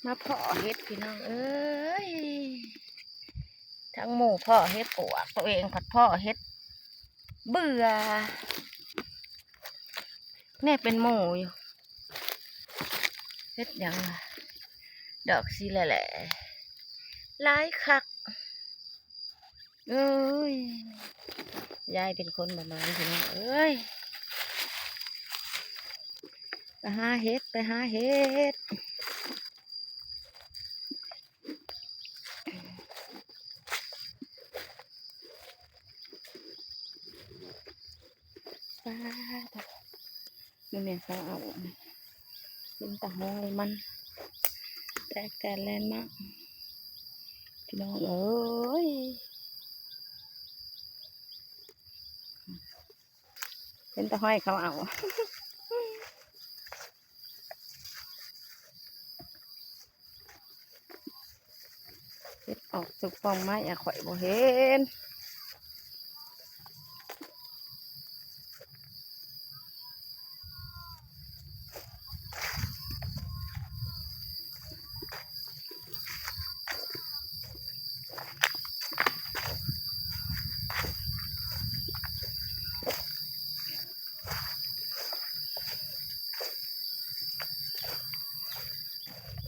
ມາເພາະເຫັດພີ່ນ້ອງເອີຍ ທັງໝູ່ເພາະເຫັດປວກ ໂຕເອງພັດເພາະເຫັດເບື່ອ ແນ່ເປັນໝູ່ຢູ່ ເຫັດຫຍັງ ດອກສີແຫຼະໆ ຫຼາຍຄັກ. ເອີຍ ຍາຍເປັນຄົນບໍ່ມາພີ່ນ້ອງເອີຍ ໄປຫາເຫັດ ໄປຫາເຫັດ ປາດ ມື້ນີ້ເຂົາເອົາ ເຫັນແຕ່ຫອຍມັນ ແຕກແຕ່ແລ່ນມາ ພີ່ນ້ອງເອີຍ ເຫັນແຕ່ຫອຍເຂົາເອົາ. ເຫັດອອກສຸກປ່ອງໄມ້ ອະ ຂ້ອຍບໍ່ເຫັນ.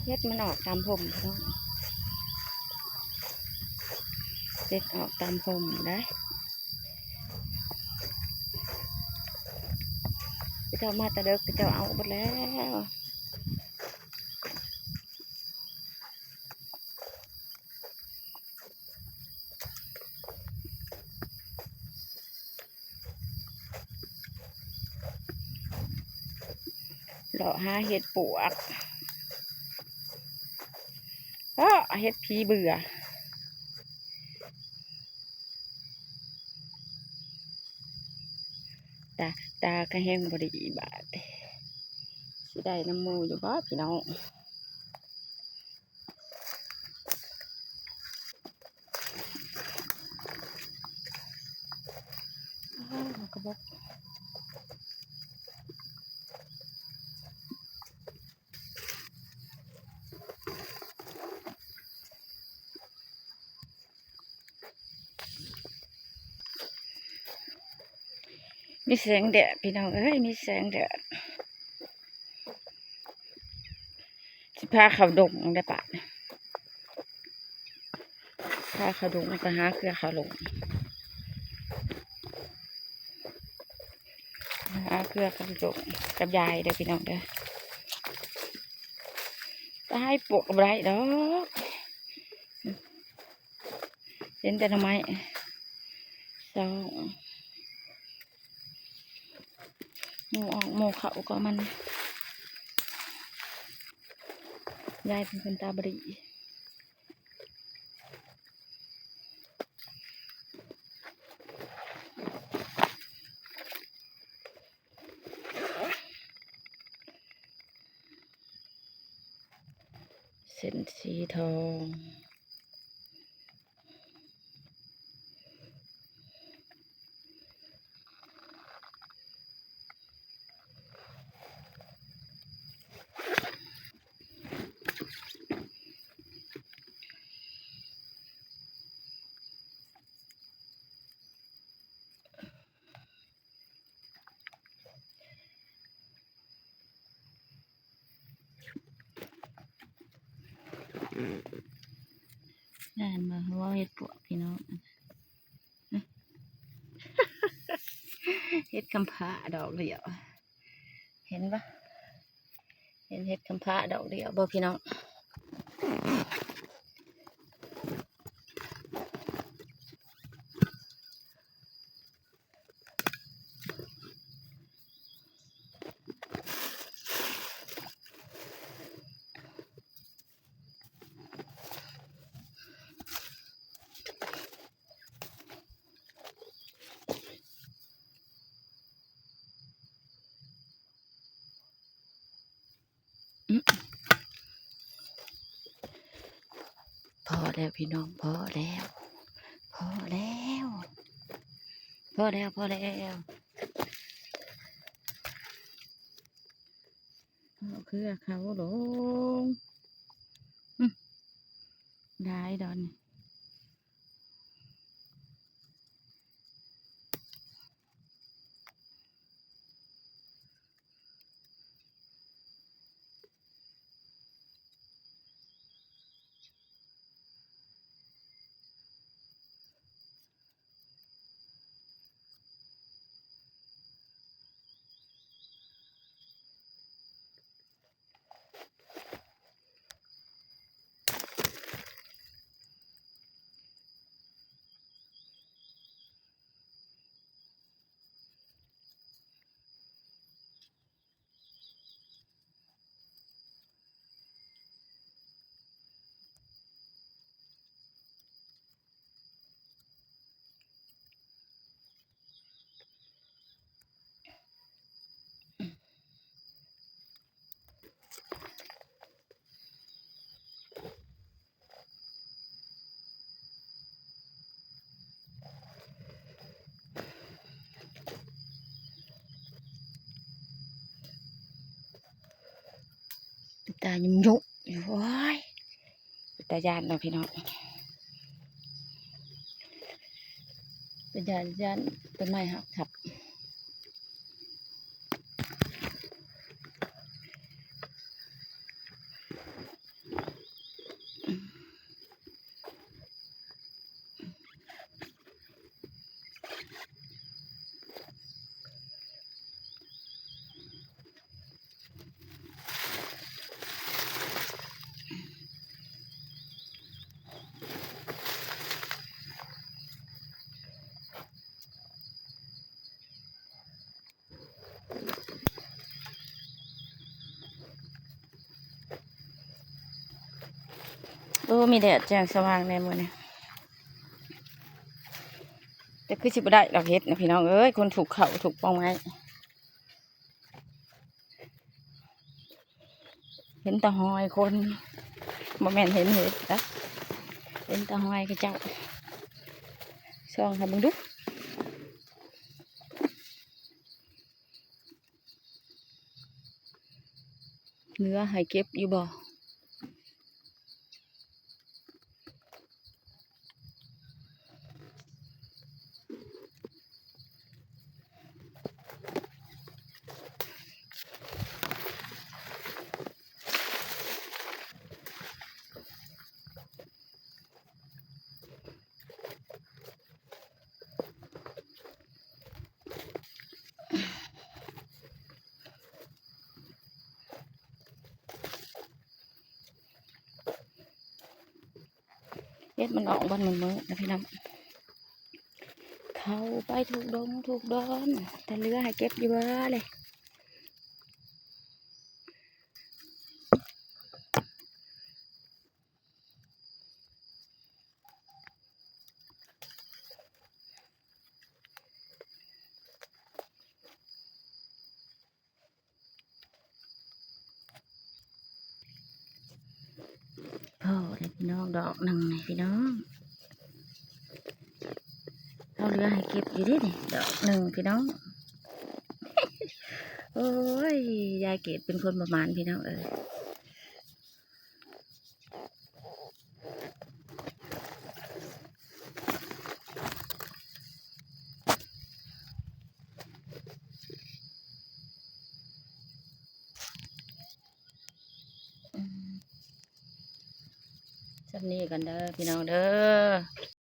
ເຫັດມັນອອກຕາມພົ່ມເນາະ ເຫັດອອກຕາມພົ່ມໄດ໋ ເຂົາເຈົ້າມາແຕ່ເດິກ ເຂົາເຈົ້າເອົາເບິດແລ້ວ. ເລາະຫາເຫັດປວກ ເອາະ ເຫັດຜີເບື່ອ ຕາ ຕາກະແຮງບໍ່ດີບາດ ຊິໄດ້ນຳໝູ່ຢູ່ບໍ່ພີ່ນ້ອງ? ອ້າວ ກະບົກ ມີແສງແດດພີ່ນ້ອງເອີຍ ມີແສງແດດ. ຊິພາເຂົ້າດົງໄດ້ປະ ພາເຂົ້າດົງ ໄປຫາເຄືອເຂົ້າດົງ ຫາເຄືອເຂົ້າດົງກັບຍາຍເດີພີ່ນ້ອງເດີ. ຕາຍ ປວກກະບໍ່ໄດ້ດອກ. ເຫັນແຕ່ໜໍ່ໄມ້ ສອງ ໝູ່ອອກໝູ່ເຂົ້າກໍມັນ ຍາຍເປັນຄົນຕາບໍ່ດີ. ເສັ້ນສີທອງ. ງາມບໍ່ ເວົ້າເຫັດປວກພີ່ນ້ອງ ເຫັດຄຳພ້າດອກດຽວ ເຫັນບໍ່ ເຫັນເຫັດຄຳພ້າດອກດຽວບໍ່ພີ່ນ້ອງ? ພໍແລ້ວພີ່ນ້ອງ ພໍແລ້ວ ພໍແລ້ວ ພໍແລ້ວ ພໍແລ້ວ. ເອົາເຄືອເຂົາລົງ ດອນນີ້. ຕາຫຍຸ້ງ ໂອ້ຍ ເປັນຕາຢ້ານເນາະພີ່ນ້ອງ ເປັນຕາຢ້ານ ຢ້ານຕົ້ນໄມ້ຫັກທັບ. ໂອ້ ມີແດດແຈ້ງສະຫວ່າງແດ່ມື້ນີ້ ແຕ່ຄືຊິບໍ່ໄດ້ດອກເຫັດນະພີ່ນ້ອງເອີຍ ຄົນທຸກເຂົ້າທຸກປ່ອງໄມ້. ເຫັນແຕ່ຮອຍຄົນ ບໍ່ແມ່ນເຫັນເຫັດນະ ເຫັນແຕ່ຮອຍເຂົາເຈົ້າ. ສ່ອງໃຫ້ເບິ່ງດູ ເຫຼືອໃຫ້ເກັບຢູ່ບໍ່? ເຫັດມັນອອກວັນມື້ໆນະພີ່ນ້ອງ ເຂົ້າໄປທຸກດົງທຸກດອນ ແຕ່ເຫຼືອໃຫ້ເກັບຢູ່ເບີເລີຍ. ພໍ້ແລ້ວພີ່ນ້ອງ ດອກໜຶ່ງນີ້ພີ່ນ້ອງ ເຮົາເຫຼືອໃຫ້ເກັບຢູ່ເດ້ນີ້ ດອກໜຶ່ງພີ່ນ້ອງ. ໂອ້ຍ ຍາຍເກດເປັນຄົນປະມານພີ່ນ້ອງເອີຍ. ສ່ຳນີ້ກ່ອນເດີພີ່ນ້ອງເດີ.